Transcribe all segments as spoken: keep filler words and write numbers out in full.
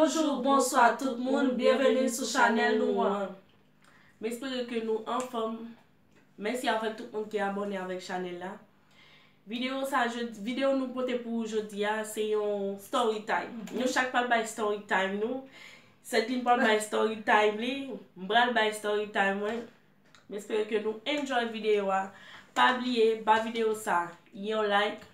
Bonjou, bonswa tout moun, byenveni sou chanèl nou an. M espere ke nou anfòm. Mèsi avèk tout moun ki abòne avèk chanèl la. Videyo sa, jodi, videyo nou pote pou ou jodi a, se yon story time. Nou chak pral bay story time nou. Sèdlin pral bay story time li, m pral bay story time mwen. M espere ke nou enjoy videyo a. Pa bliye, ba videyo sa yon like.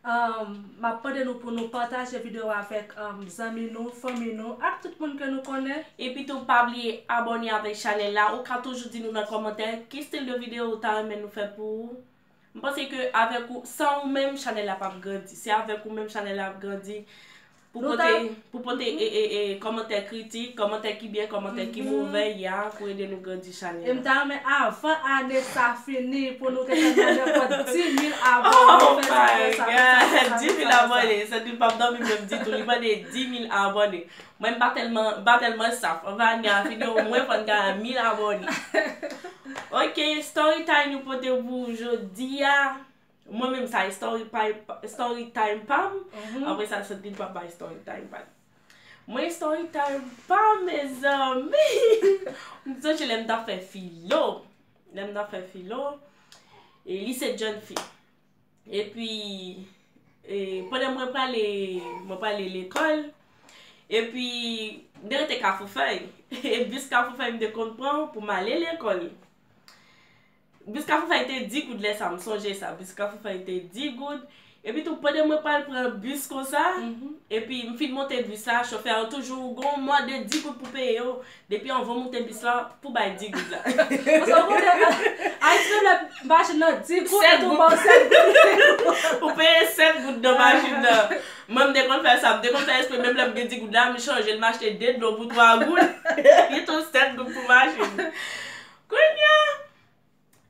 Um, m ap mande nou pou nou pataje videyo a avèk um, zanmi nou, fanmi nou, ak tout moun ke nou konnen. Epi tou, pa bliye abòne avèk chanèl la. Ou ka toujou di nou nan kòmantè ki stil de videyo ou ta renmen nou fè pou ou. M panse ke avèk ou, san ou menm, chanèl la p ap grandi. Se avèk ou menm chanèl la ap grandi. Pou pote, pou pote e, e, e, kòmantè kritik, kòmantè ki byen, kòmantè ki movè, ya, pou ede nou grandi chanèl la. E m ta renmen avan ane sa fini pou nou gentan nan nenpòt dis mil abòne. Oh my God! Dis mil abòne, Sandrine p ap dòmi menm ditou, li mande dis mil abòne. Mwen m pa tèlman, m pa tèlman saf. Anvan ane a fini, omwen fò n gen mil abòne. Ok, story time nou pote pou jodi a. Mwen menm sa e story, story time pa m. Apre sa, Sandrine pral bay story time pa l. Mwen story time pa m, mezanmi. M sonje lè m t ap fè filo. Lè m t ap fè filo. E lise jèn fi. Epi, e, pandan mwen prale, mwen prale lekòl. Epi, m te rete Kafou Fèy. E bis Kafou Fèy m te konn pran pou m ale lekòl. Bis Kafou Fèy te di goud lè sa, m sonje sa. Bis Kafou Fèy te di goud. Epi tou, pandan mwen pral pran bis konsa, epi m fin monte bis la, chofè a toujou gon mòd de di goud pou peye yo. Depi anvan w monte bis la, pou bay di goud la. Paske w konnen, Ayiti menm lè machin nan di goud, yo tou ba w sèt goud. Ou peye sèt goud nan machin nan. Mwen, m te konn fè sa, m te konn fè espre, menm lè m gen di goud la, m chanje l, m achte de dlo pou twa goud. Li tou sèt goud pou machin. Kounye a,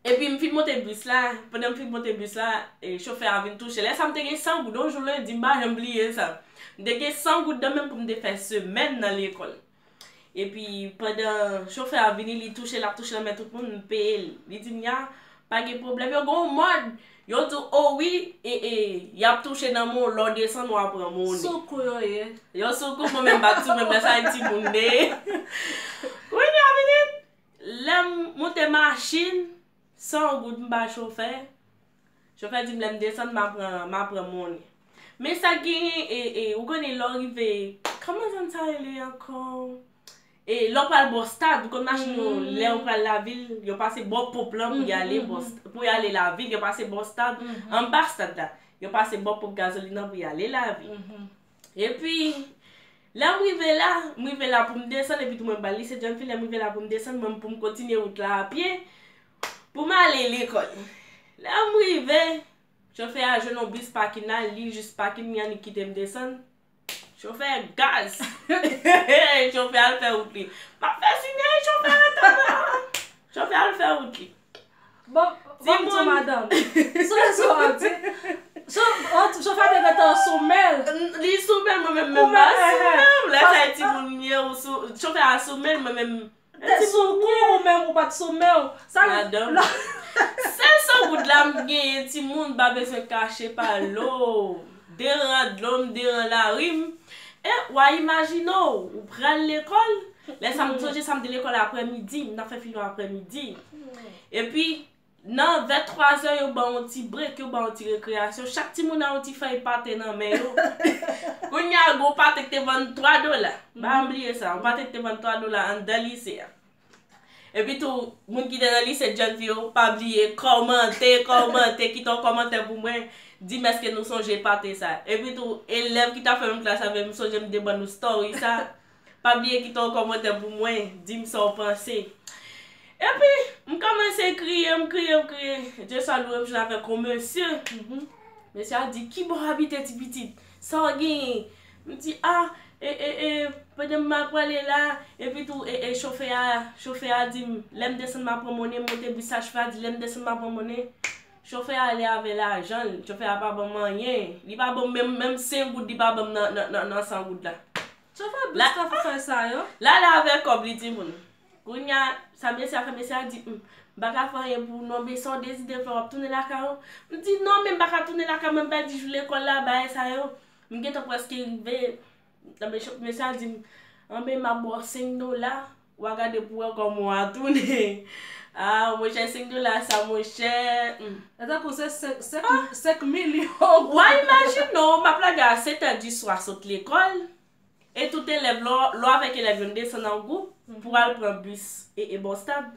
Epi m fin monte bis la, pandan m fin monte bis la, e, chofè a vin touche. Lè sa m te gen san goud, yon jou lendi, m pa janm bliye sa. M te gen san goud nan men m pou m te fè semèn nan lekòl. Epi pandan chofè a vini, li touche, l ap touche nan men tout moun, m peye l. Li di m, ya, pa gen pwoblèm, yo gen yon mòd. Yo di w, o wi, e, e, y ap touche nan men w, lè w desann, w a pran monnen. Sou kou yo ye. Yo sou kou, mwen menm m pa t sou menm, lè sa e timoun de. Kounye a vini, Lè m monte machin, san goud m ba chofè. Chofè di m lè m desann, m a pran, m a pran monnen. Men sa k genyen, e, e, ou konnen lè w rive, kòman zòn sa rele ankò? E, lè w pral bò stad, ou konn machin yo, lè w pral lavil, yo pase bò ponp lan pou y ale bò st-, pou y ale lavil, yo pase bò stad, anba stad la. Yo pase bò ponp gazolin nan pou y ale lavil. Epi, lè m rive la, m rive la pou m desann, epi tou mwen ba lise jèn fi, lè m rive la pou m desann, mwen pou m kontinye wout la a pye, pou m ale lekòl. Lè m rive, chofè a jwenn yon bis pakin la, li jis pakin, li annik kite m desann. Chofè gaz! Chofè al fè wout li. M ap fè sinyal, chofè rete la. Chofè al fè wout li. Bon, bon, madanm. Sou, sou, an ti, sou, an ti, chofè te gentan sou men l. Li sou men l, mwen menm, menm pa sou men l. Lè sa e timoun ye, ou sou, chofè a sou men l, mwen menm. Te sou kou ou menm ou pa t sou men w. Sa, madanm. Sèl san goud la m genyen, timoun pa bezwen kache pa lo. De ran dlo m, de ran lari m. E w a imajine w, ou pral lekòl. Lè sa m sonje sa m te lekòl aprèmidi, m t ap fè filo aprèmidi. Epi, nan vè twazè, yo ban yon ti brek, yo ban yon ti rekreyasyon. Chak timoun a yon ti fèy pate nan men yo. Kounye a, gon pate k te vann twa dola. M pa bliye sa, yon pate k te vann twa dola anndan lise a. Epi tou, moun ki te nan lise jèn fi yo, pa bliye kòmante, kòmante, kite yon kòmantè pou mwen. Di m èske nou sonje pate sa. Epi tou, elèv ki t ap fè menm klas avè m, m sonje m te ban nou story sa. Pa bliye kite yon kòmantè pou mwen, di m sa w panse. Epi, m kòmanse kriye, m kriye, m kriye. Dye sa lwe, m jwenn avèk yon mesye. Mesye a di, "Kibò w abite, ti pitit? Sa w genyen?" M di, "A, e, e, e, pandan m ap prale la, epi tou, e, e, chofè a, chofè a di m, lè m desann, m a pran monnen, m monte bis la, chofè a di, lè m desann, m a pran monnen." Chofè a ale avè lajan l, chofè a pa ban m anyen. Li pa ban m menm, menm senk goud, li pa ban m nan, nan, nan, nan san goud la. Chofè bis ka fè sa yo. L ale avè kòb li, timoun. Kounye a, sa mesye a fè, mesye a di, "M, m pa ka fè anyen pou ou non, men sa w deside fè, w ap tounen lakay ou." M di, "Non, men m pa ka tounen lakay mwen, m pèdi jou lekòl la, bagay sa yo." M gentan prèske rive, nan men cho-, mesye a di m, Anben, m ap ba w senk dola, w a gade pou w wè kòman w a tounen. Ah, monchè, senk dola sa, monchè. Hmm. E tankou se senk, senk, senk milyon goud. W a imajine w, m ap lage a sèt è di swa sot lekòl. E tout elèv, lè w, lè w avèk elèv yo, n desann an gwoup pou al pran bis e, e Bòstad.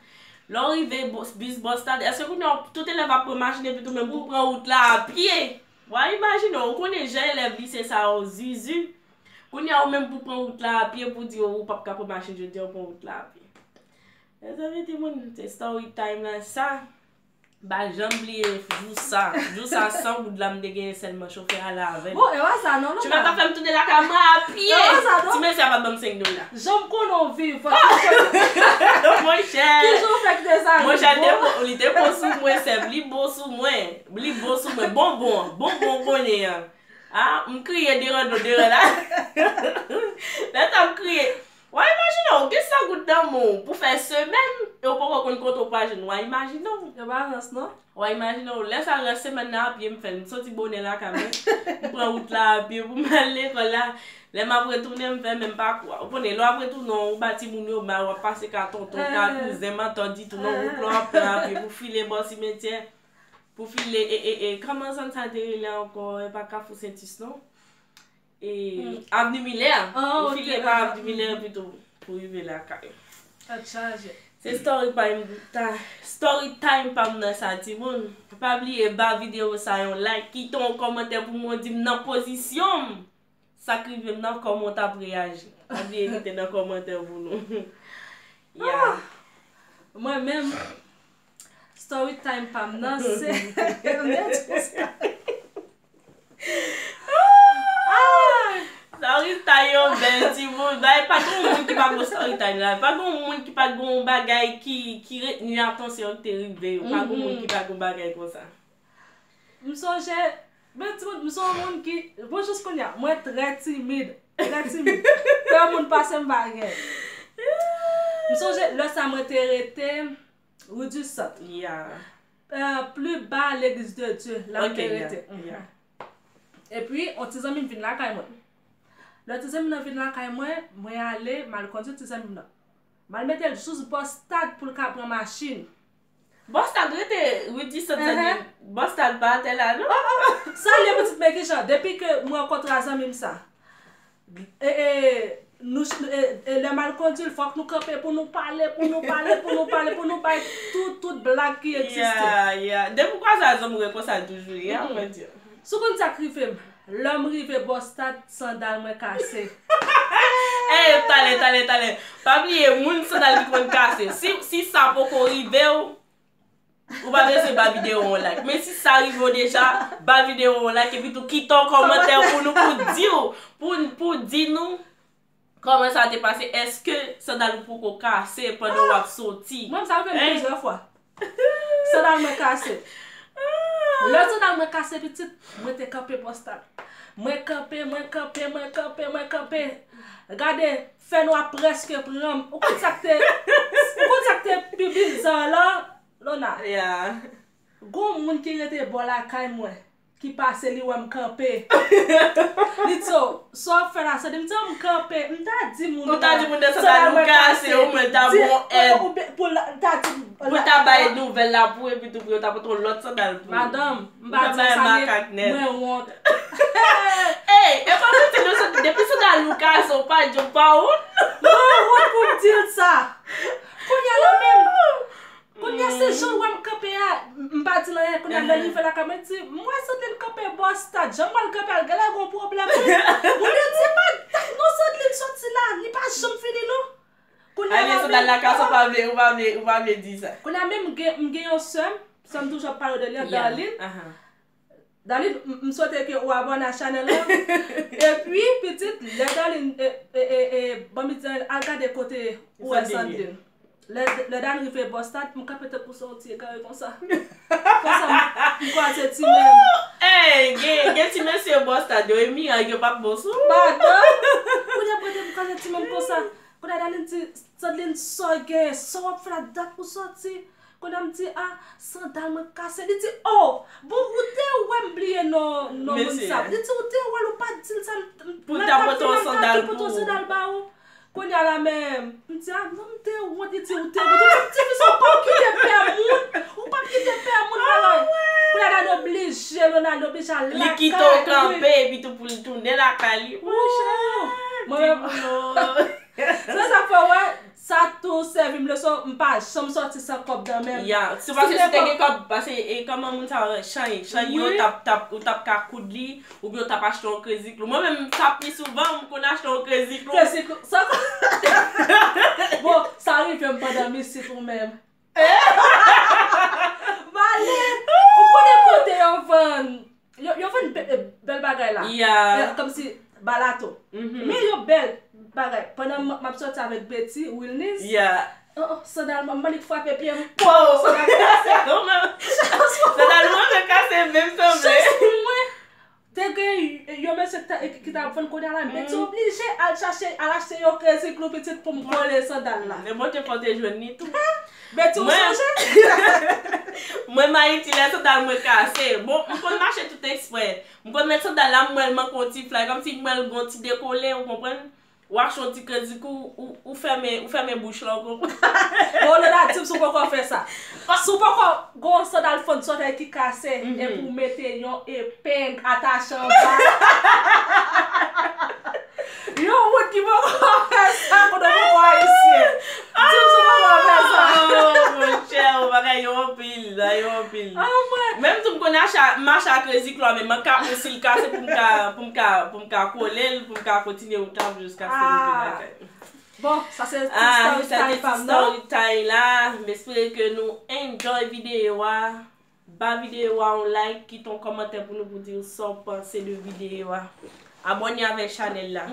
Lè w rive Bò-, bis Bòstad, èske kounye a tout elèv ap pran machin epi tou menm pou pran wout la a pye? W a imajine w, ou konnen jan elèv lise sa yo zizi. Kounye a ou menm pou pran wout la a pye, pou di ou p ap ka pran machin jodi a, ou pran wout la a pye. Mezanmi, timoun, se story time la sa. M pa janm bliye jou sa. Jou sa, san goud la, m te genyen sèlman chofè a la avè l. Bon, e pa sa non, non. Chofè a t ap fè m tounen lakay mwen a pye. E pa sa non. Ti mesye a pa t ban m senk dola. Jan m konnen w vivan. Monchè. Ki jan w fè kite sa rive w? Monchè, li te bon sou mwen, sèf. Li bon sou mwen. Li bon sou mwen. Bonbon an. Bonbon konnen an. Ah, m kriye deran do deran la. Lè sa m kriye. W a imajine w, gen san goud nan men w pou fè semèn, e w poko konn kote w pral jwenn. W a imajine w. Yo pa rans, non? W a imajine w, lè sa rès semèn nan a pye m fè l. M soti bonè lakay mwen. M pran wout la a pye pou m al lekòl la. Lè m ap retounen, m fè menm pakou a. Ou konnen, lè w ap retounen, ou ba timoun yo mal, w ap pase ka tonton, ka kouzen, mantò di tou, non, wout la w ap pran a pye pou file bò simetyè. Pou file, e, e, e, kòman zòn sa te rele ankò? E pa Kafou Sentis, non? E, Avni Milè. Ou file pa Avni Milè pito pou rive lakay. Tèt chaje. Se story pa m, ta, story time pa m nan sa, timoun. Pa bliye ba videyo sa yon like, kite yon kòmantè pou mwen, di m nan pozisyon m. Sa k rive m nan, kòman w t ap reyaji? Pa bliye kite nan kòmantè pou nou. Yeah. Mwen menm, story time pa m nan, se, men tou sa. Ah! Story time yon bèl timoun. Bay, pa gen moun ki pa gon story time la. Pa gen moun ki pa gon bagay ki, ki retni atansyon ki te rive yo. Pa gen moun ki pa gon bagay konsa. M sonje, men timoun, m se yon moun ki, bon, jis kounye a, mwen trè timid, trè timid. Pè moun pase m pa gen. M sonje, lè sa mwen te rete Rue du Centre. Yeah. Euh, pli ba Legliz de Dye, la m te rete. Yeah. Epi, yon ti zanmi m vin lakay mwen. Lè ti zanmi m nan vin lakay mwen, mwen ale, m al kondui ti zanmi m nan. M al mete l jous Bòstad pou l ka pran machin. Bòstad rete, Rudy sot zanmi m. Bòstad pa atè la, non? Oh, oh, oh. Salye pitit, men kijan, depi ke m rankontre a zanmi m sa, e, e, nou, e, e, lè m al kondui l, fòk nou kanpe pou nou pale, pou nou pale, pou nou pale, pou nou bay tout, tout blag ki egziste. Yeah, yeah. Depi w kwaze a zanmi w, e konsa l toujou ye, a, mwen di w. Si w konn sa k rive m, lè m rive Bòstad, sandal mwen kase. Ey, talè, talè, talè. Pa bliye, moun sandal ki konn kase. Si, si sa poko rive w, ou pa bezwen ba videyo a yon like. Men si sa rive w deja, ba videyo a yon like epi tou kite yon kòmantè pou nou, pou di w, pou, pou di nou kòman sa te pase. Èske sandal ou poko kase pandan w ap soti? Mwen, sa rive m plizyè fwa. Sandal mwen kase. Lè sandal mwen kase, pitit, mwen te kanpe Bòstad. Mwen kanpe, mwen kanpe, mwen kanpe, mwen kanpe. Gade, fènwa prèske pran m. Ou konn sa k te, ou konn sa k te pi bizar la, Lona? Yeah. Gon moun ki rete bò lakay mwen, ki pase, li wè m kanpe. Li di, "Oh, sa w ap fè la, sa?" M di, "Oh, m kanpe." M ta di moun nan, ou ta di moun nan sandal ou kase, omwen l ta bon èd. Pou l ta di, pou l ta bay nouvèl la pou epi tou pou yo ta pote yon lòt sandal pou ou. Madanm, m pa di sa, men mwen wont. Ey, e pa mwen di nou, depi sandal ou kase, ou pa di, ou pa wont. Mwen wont pou m di l sa. Kounye a la menm, Kounye a, se jan w wè m kanpe a, m, m pa di l anyen. Kounye a, lè l rive lakay mwen, di, m wè Sandrine kanpe Bòstad. Jan m wè l kanpe a, l genlè gon pwoblèm, wi. Moun yo di, "Pa dat non Sandrine soti la, li pa janm fini, non." Kounye a, la menm, sandal la kase, ou pa vle, ou pa vle, ou pa vle di sa. Kounye a, menm m gen, m gen yon sè m, sè m toujou ap pale de li an, Darline. Darline, m, m swete ke ou abòne a chanèl la. Epi, pitit, lè Darline, e, e, e, e, ban m di, al gade kote ou wè Sandrine. Lè, lè Darline rive Bòstad, m kanpe tankou se yon ti egare konsa. Konsa, m, m kwaze ti men m. Ey, gen, gen ti mesye Bòstad yo, e mirag yo p ap bon sou ou. Madanm, kounye a, m kwaze ti men m konsa. Kounye a, Darline di, Sandrine, sa w gen, sa w ap fè la, dat pou soti. Kounye a m di, "Ah, sandal mwen kase." Li di, "Oh, bon, ou te wè m bliye non, non moun sa." Li di, "Ou te wè l, ou pa t di l sa, m, m, pou l ta pote yon sandal pou ou." Kounye a la menm, m di, "Ah, non, m te wont," li di, "Ou te wont, ou p ap di fi sa, ou p ap kite pè moun, ou p ap kite pè moun bagay." Kounye a Ronaldo oblije, Ronaldo oblije al lakay li. Li kite w kanpe, epi tou pou l tounen lakay li. Monchè, mwen menm, se sa k fè, wè, sa tou sèvi m leson, m pa janm sòti san kòb nan men m. Ya, se paske si w te gen kòb, paske e kòman moun sa yo, chay, chay yo t ap, t ap, ou t ap ka koud li, oubyen w t ap achte yon Crazy Glue. Mwen menm, sa pi souvan, m konn achte yon Crazy Glue. Crazy Glue, sa. Bon, sa rive m pandan m isit ou menm. Malèt! Ou konnen kote yo vann, yo, yo vann bè-, bèl bagay la. Ya. Eh, kòmsi balato. Men yo bèl bagay. Pandan m, m ap sòti avèk Betty, Wilnis. Ya. Oh, oh, sandal mwen, m annik frape pye m. Po! Sandal kase. Sandal mwen menm kase menm sanble. Chans pou mwen. Te gen yon mesye ki ta, ki t ap vann kounye a la, men te oblije al chache, al achte yon Crazy Glue pitit pou m kole sandal la. Men bon, te fò te jwenn li tou. Betty, ou sonje? Mwen, m Ayiti, lè sandal mwen kase. Bon, m konn mache tout eksprè. M konn met sandal la, m wè l manke yon ti flay, kòmsi m wè l gon ti dekole, ou konprann? Ou achte yon ti Crazy Glue, ou, ou fèmen, ou fèmen bouch la, ou konprann? Bon, Lola, di m si w poko fè sa. Si w poko gon sandal fann sòtèy ki kase, epi w mete yon epeng atache anba. Yon wout ki poko fè sa, kote w poko ayisyen. Di m si w poko fè sa. Oh, monchè, bagay yo anpil, bagay yo anpil. Oh, mwen. Menm tou m konn acha-, mache ak Crazy Glue, men m ka, si l kase pou m ka, pou m ka, pou m ka kole l, pou m ka kontinye wout la, jiskaske m vin lakay. Bon, sa se ti story time pa m nan. Ah, se ti story time la. M espere ke nou enjoy videyo a. Ba videyo a yon like, kite yon kòmantè pou nou, pou di w sa w panse de videyo a. Abòne avèk chanèl la.